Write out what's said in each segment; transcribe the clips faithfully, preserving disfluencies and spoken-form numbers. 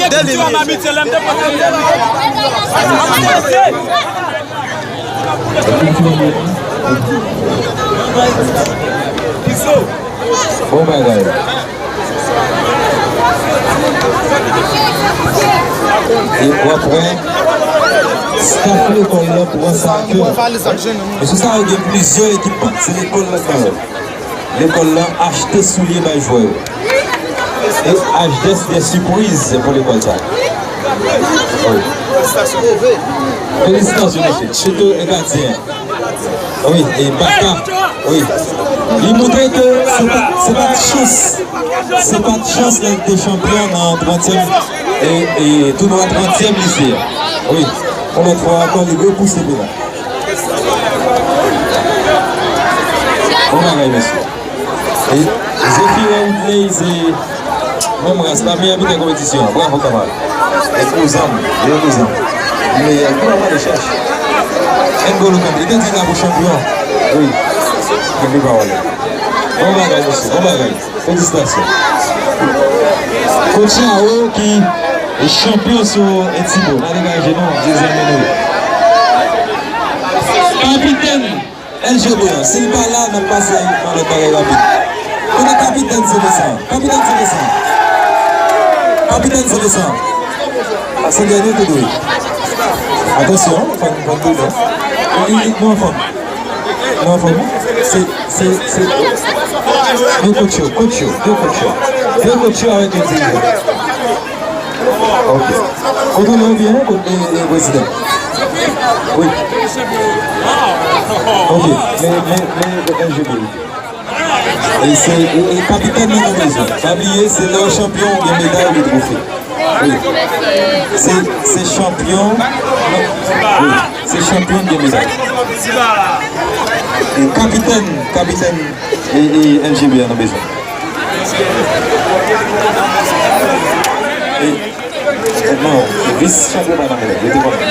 Dèlini. Bon bagay. E w ap wè, staff lekòl la pran sa a kè. Mesye sa yo gen plizyè ekipman, se lekòl la k ba yo. Lekòl la achte soulye bay jwè yo. E H D S gen sipriz pou lekòl sa. Wi. Felisitasyon, mesye. Chito e gadyen. Wi, e Baka. Wi. Li montre ke se pa, se pa t chans. Se pa t chans lè l te chanpyon nan trantyèm, e, e tounwa trantyèm lise a. Wi. Yon lòt fwa ankò, li repouse pi la. Bon bagay, mesye. E Zephirin Woodley se menm ras la, meyè biten konpetisyon an. Bravo, kanmarad. E gwo zanm, e gwo zanm. Meyè, ki pa pale chèch. N'Golo Kanté, li te di l ap chanpyon. Wi. Kenbe pawòl la. Bon bagay, mesye, bon bagay. Felisitasyon. Coach Yao ki chanpyon sou Etibo. N a degaje nou, dezyèm meni. Kapitèn L G B an, si l pa la, n ap pase nan lòt bagay rapid. Kote kapitèn Sevesan? Kapitèn Sevesan. Kapitèn Sevesan. Se dènye kou dwe. Atansyon, fò n, fò n pridans. Li, li, nou anfòm. Nou anfòm. Se, se, se. De coach yo, coach yo, de coach yo. De coach yo avèk yon dirijan. Ok. Kote nou byen, kote, e, e, prezidan? Wi. Ok. Men, men, men, men, L G B. E se, e, e kapitèn nan nou bezwen. Pa bliye, se lè w chanpyon, ou gen meday, ou gen twofe. Wi. Se, se chanpyon. Wi. Se chanpyon, ou gen meday. E kapitèn, kapitèn, e, e L G B a nou bezwen. E, e non, vis chanpyon pa nan men, rete konsa.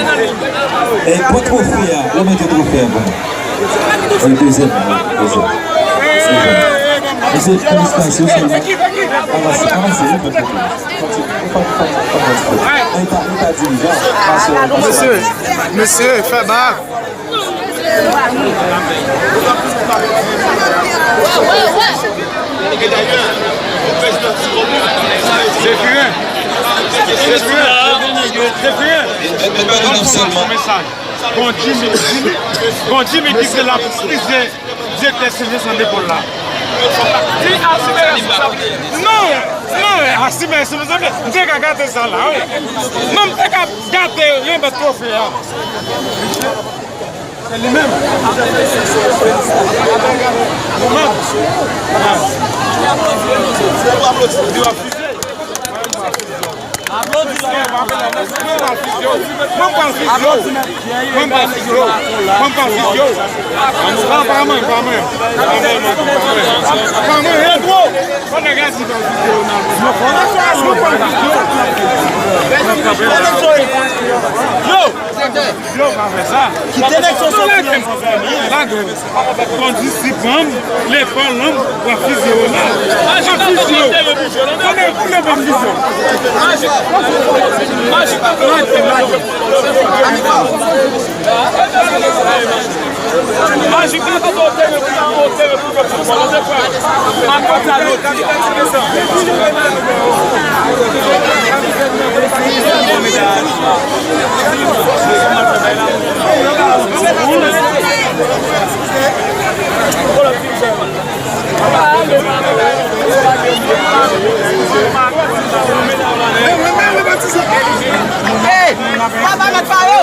E pran twofe a, remèt yo twofe a pou mwen. Wi, dezyèm, wi, dezyèm. Dezyèm. Mesye, felisitasyon sèlman. Avanse, avanse, wi, pran twofe. Fò ti, fò, fò, fò, fò, fò. Li pa, li pa dirijan, mesye, mesye, fè bak. Zephirin. Zephirin. Zephirin. Bon, Jimmy, Jimmy. Bon, Jimmy ki se la pou krize direktè sèvis nan lekòl la. Non, non, asime, asime, asime. M te ka gate sa la, wi. Non, m te ka gate remèt twofe a. Se li menm. Nou menm. Mwen pral fize yo. Mwen pral fize yo. Mwen pral fize yo. Mwen pral fize yo. Pa mwen, pa mwen. Pa mwen, pa mwen. Pa mwen, pa mwen. Pandan gaz li pral fize yo nan. Mwen pral fize yo. Yo! Yo, pa fè sa. Kite nèg sou soti la. Lage. Kondisip an, lekòl an, w ap fize yo la. W ap fize yo. Konnen, konnen w ap fize yo. Lage, lage. Majik la pa t otere pou, otere pou pèp sou kò, otere pou pèp. Akoz sa yo di. Hey, papa, met pa yo.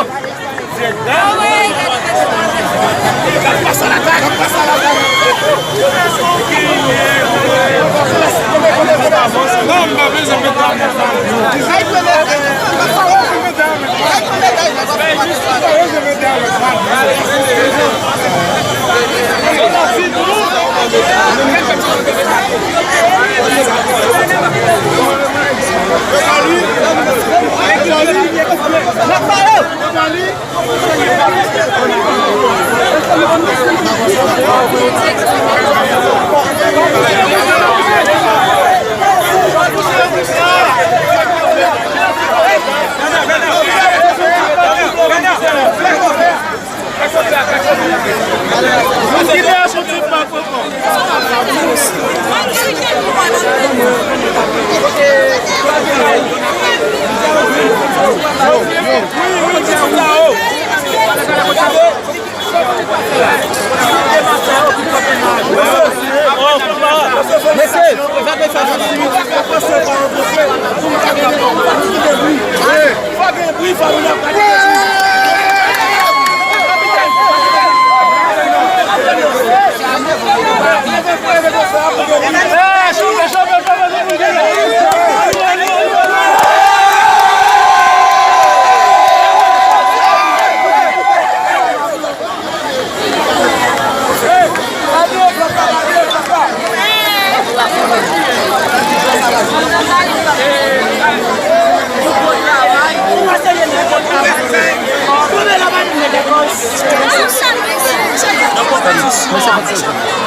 Nan konpetisyon an,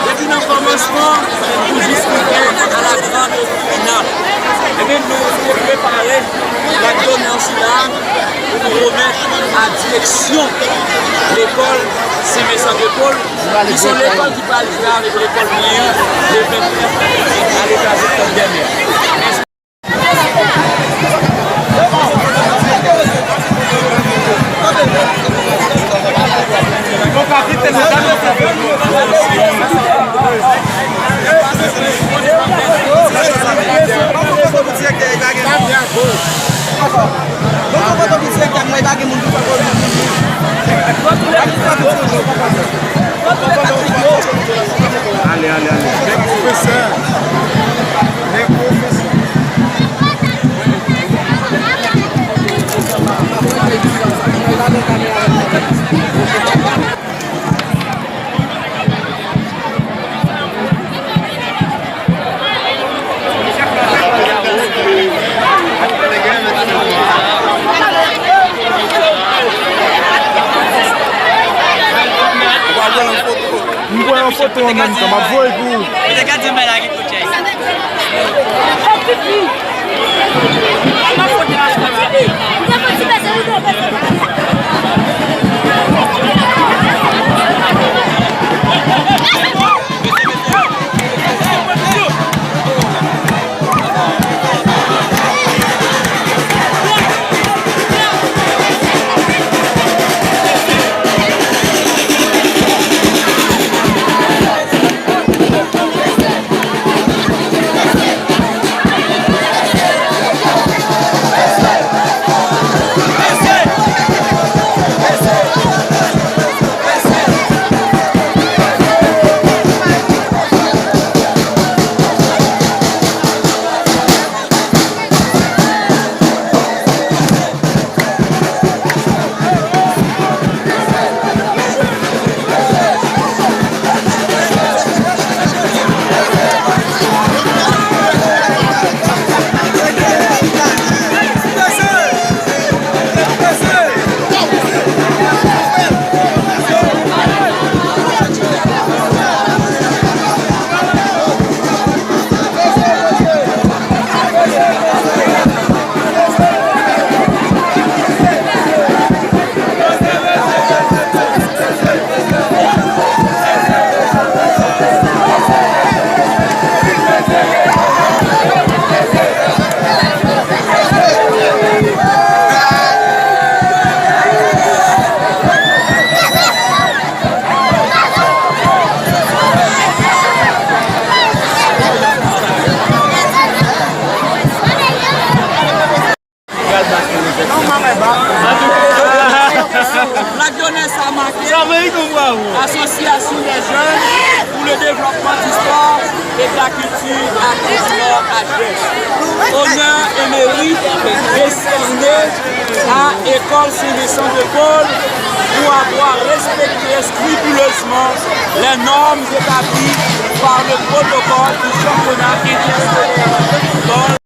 depi nan kòmansman pou jis rive a la grand final. Ebyen, nou te prepare lak donè sila pou nou remèt a direksyon lekòl Sen Vensan de Pòl, ki se lekòl ki pral jwe avèk lekòl mwen an, le vennèf a leta septanm dènye. Ale, ale, ale. M pran yon foto an menm tan, m ap voye pou ou. Lak donè sa make Asosyasyon dè jèn pou le devlòpman di spò e de la kilti a Kòt Nò Adrès. Onè e merit desène a École Saint Vincent de Paul pour avoir respecté scrupuleusement les normes établies par le protocole du championnat interscolaire de football.